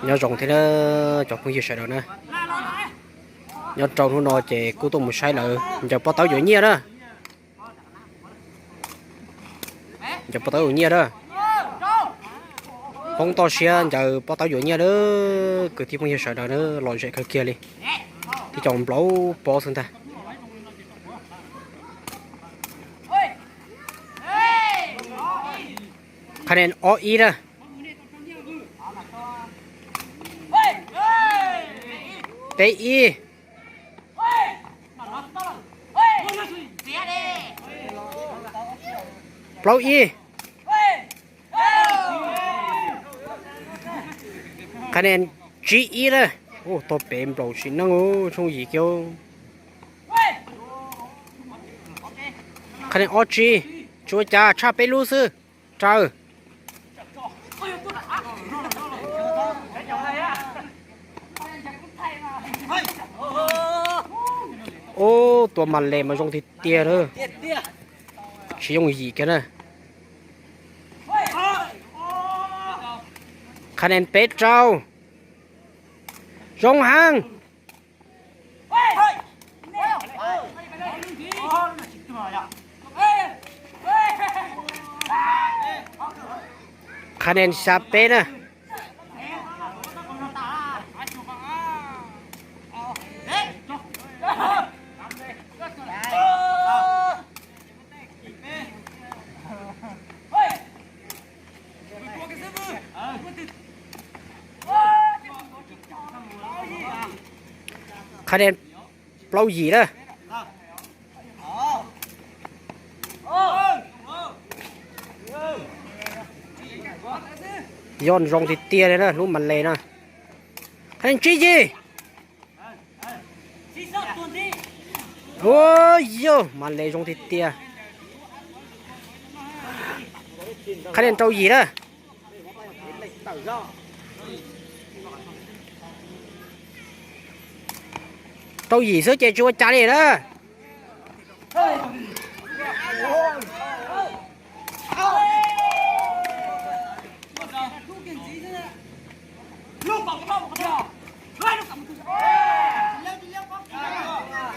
Nyob zoo thiab na, cov phooj ywg sawv daws na. Nyob rau hnub no ces kuj tuaj mus saib lawv ncaws pob tawb yuav nyiaj na. Ncaws pob tawb yuav nyiaj na. Hmoob toj siab ncaws pob tawb yuav nyiaj na. Kwv tij phooj ywg sawv daws na, lom zem kawg kiag li. Tib co nplaum pob xwb ntag. Qhab nen ob ib na. Peb ib. Plaub ib. Qhab nen tsib ib na. Ua tau pem nplaum sim neej, tshooj yim kiag. Qhab nen ob tsib. Tsis ua cas, tshaj peb lub xwb. Raws. Ub, tua mas les mas zoo tiag tiag na. Tsis yooj yim kiag na. Qhab nen peb rau. Zoo heev. Qhab nen xya peb na. Qhab nen plaub yim na. Yog zoo tiag tiag li na, lub mas les na. Qhab nen tsib yim. Ua yog mas les zoo tiag tiag. Qhab nen rau yim na. Rau yim xwb ces tsis ua cas li na.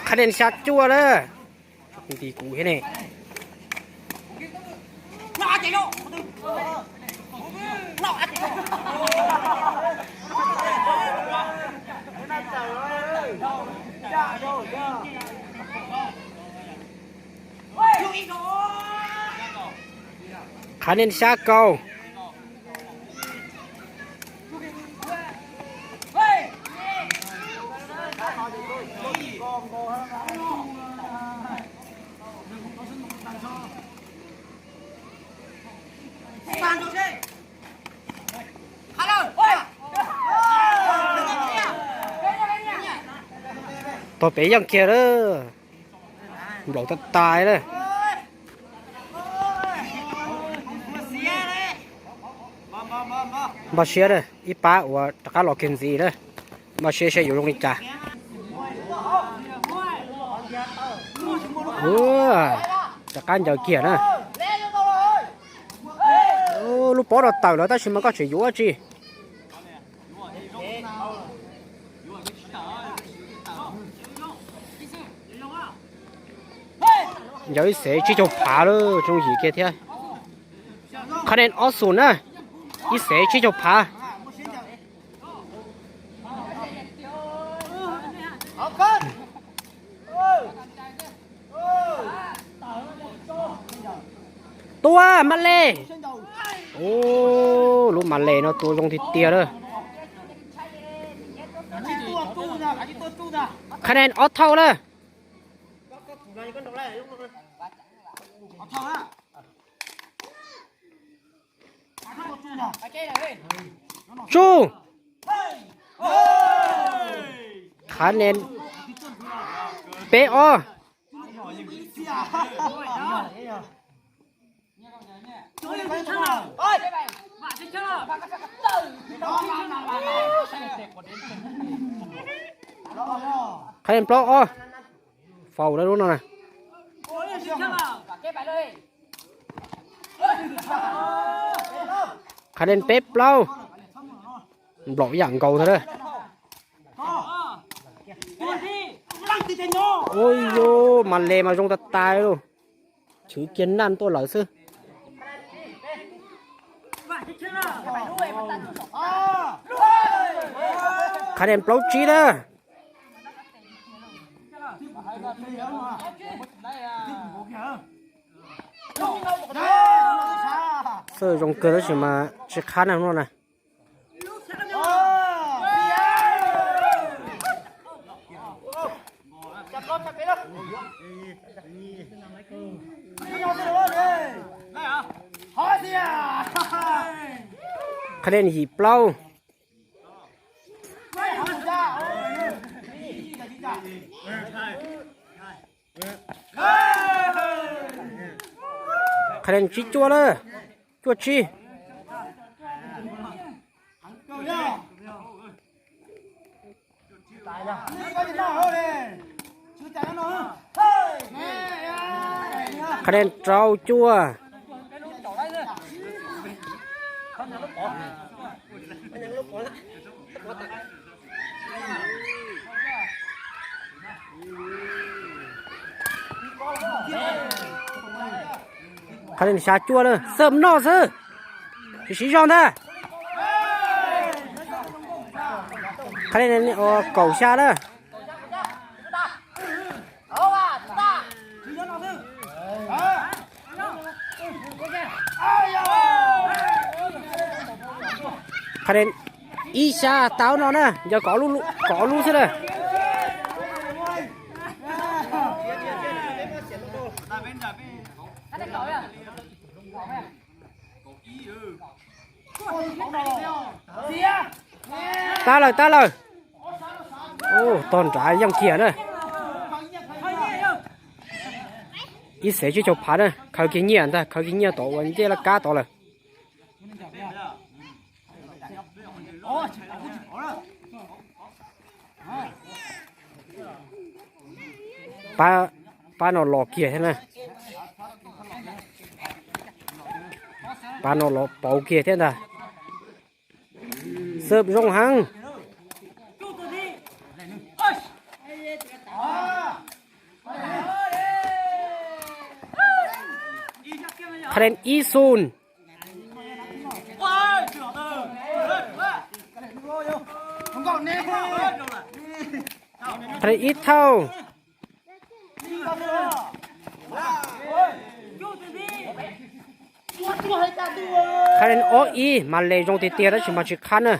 Qhab nen xya cuaj na. Nti kuv thiab ne. Qhab nen xya kaum. Tog pem yeej kiag lawm. Nplaum tas tas lawm. Npaj siab na, ib pab uas rov qab los kiag ntxiv na. Npaj siab saib yuav zoo li cas. Rov qab ncaws kiag na. Lub pob no tawm lawm tab sis mas koj tseem yuav tsi. Ncaws ib xev tsib caug phav lawm, zoo yim kiag thiab. Qhab nen ob xus na, ib xev tsib caug phav. Tua mas les. Ub, lub mas les no tua zoo tiag tiag lawm. Qhab nen ob thaum lawm. Tsuj. Qhab nen peb ob. Qhab nen plaub ob. Faus na lub no na. Qhab nen peb plaub. Nplaum yam nkaus ntag na. Ua yus mas le mas zoo tas tas lawm. Chwv kiag naj tuaj lawm xwb. Qhab Dees plaub tsib na. Xwb zoo kawg tab sis mas tsis qhab na no na. Qhab Dees yim plaub. Qhab Dees tsib cuaj lawm. Cuaj tsib. Qhab Dees rau cuaj. Qhab Dees xya cuaj lawm, xwb noj xwb. Tsis siv zog ntag. Qhab Dees kaum xya lawm. Qhab Dees ib xya tau no na, yog kaum lub xwb na. Tag lawm, tag lawm. Tog nrad yeej kiag na. Ib xev tsib caug phav na, khaws kiag nyiaj ntag, khaws kiag nyiaj tom uas ncej laj kab tod lawm. Pab no los kiag thiab na. Pab no los pauv kiag thiab ntag. Xwb zoo heev. Qhab Dees ib xu. Qhab Dees ib thauj. Qhab Dees ob ib, mas le zoo tiag tiag tab sis mas tsis qhab na.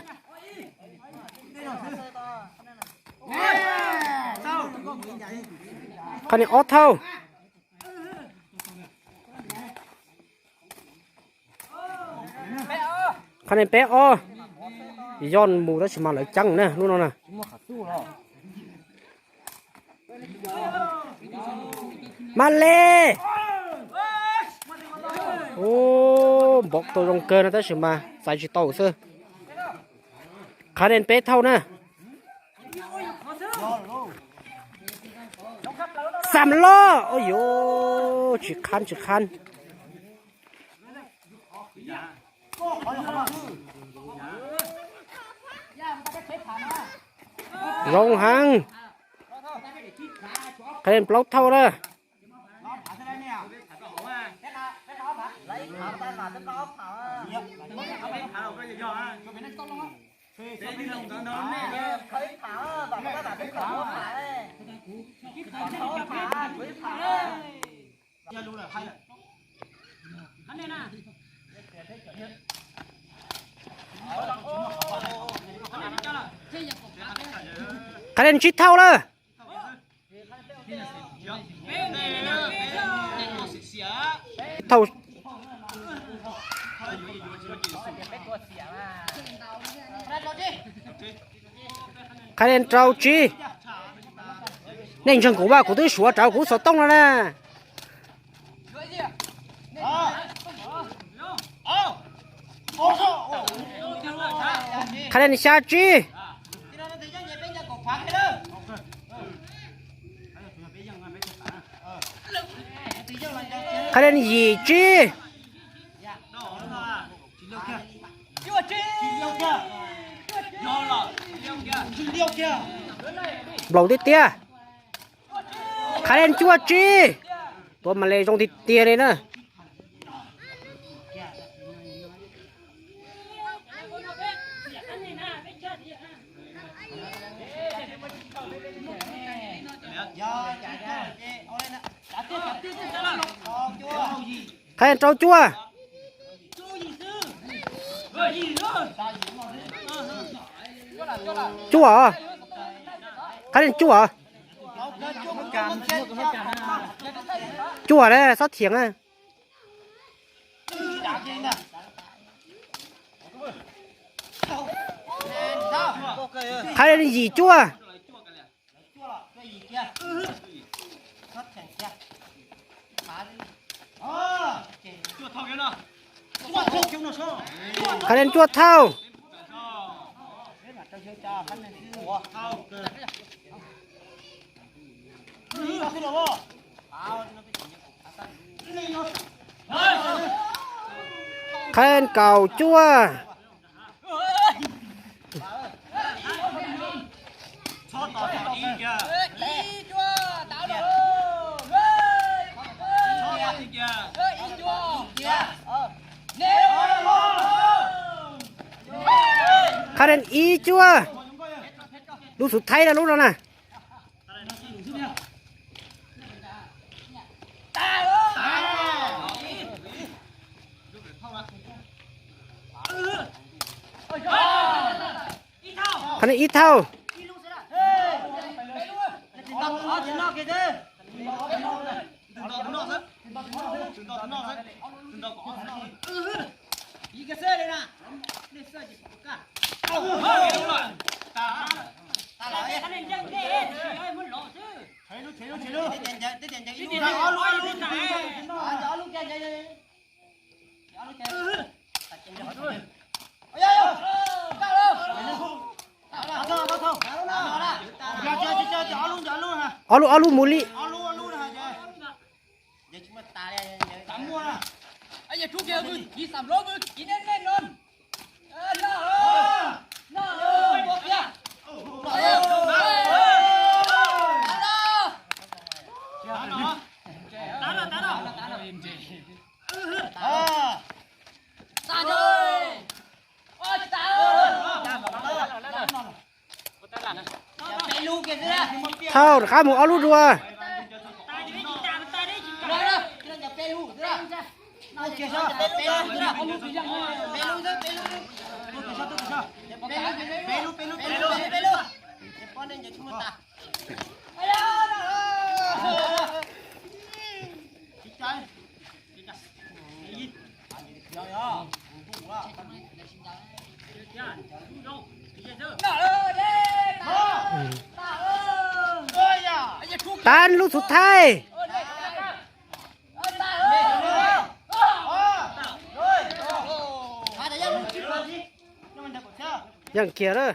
Qhab Dees ob thauj. Qhab Dees peb ob. Yog mus tab sis mas lawv ceeb na lub no na. Mas le. Npaum tau zoo kawg no tab sis mas txais tsis tau xwb. Qhab Dees peb thauj na. Xam loj, ua yuav tsis qhab tsis qhab. Zoo heev. Qhab Dees plaub thauj na. Qhab Dees tsib thauj lawm. Thauj. Qhab Dees rau tsib. Nej ntseeg kuv, kuv twb suav rawv kuv xov tooj no na. Qhab Dees xya tsib. Qhab Dees yim tsib. Nplaum tiag tiag. Qhab Dej cuaj tsib. Tuav mam li zoo tiag tiag li na. Qhab Dej rau cuaj. Cuaj. Qhab Dej cuaj. Cuaj ne, xob thiam na. Qhab Dej yim cuaj. Qhab Dej cuaj thauj. Qhab Dej kaum cuaj. Qhab Dej ib cuaj. Lub xub thaib na, lub no na. Qhab Dej ib thauj. Ob lub, ob lub mus li. Thauj rov qab mus ob lub dua. Tag lub xub thaij. Yeej kiag na.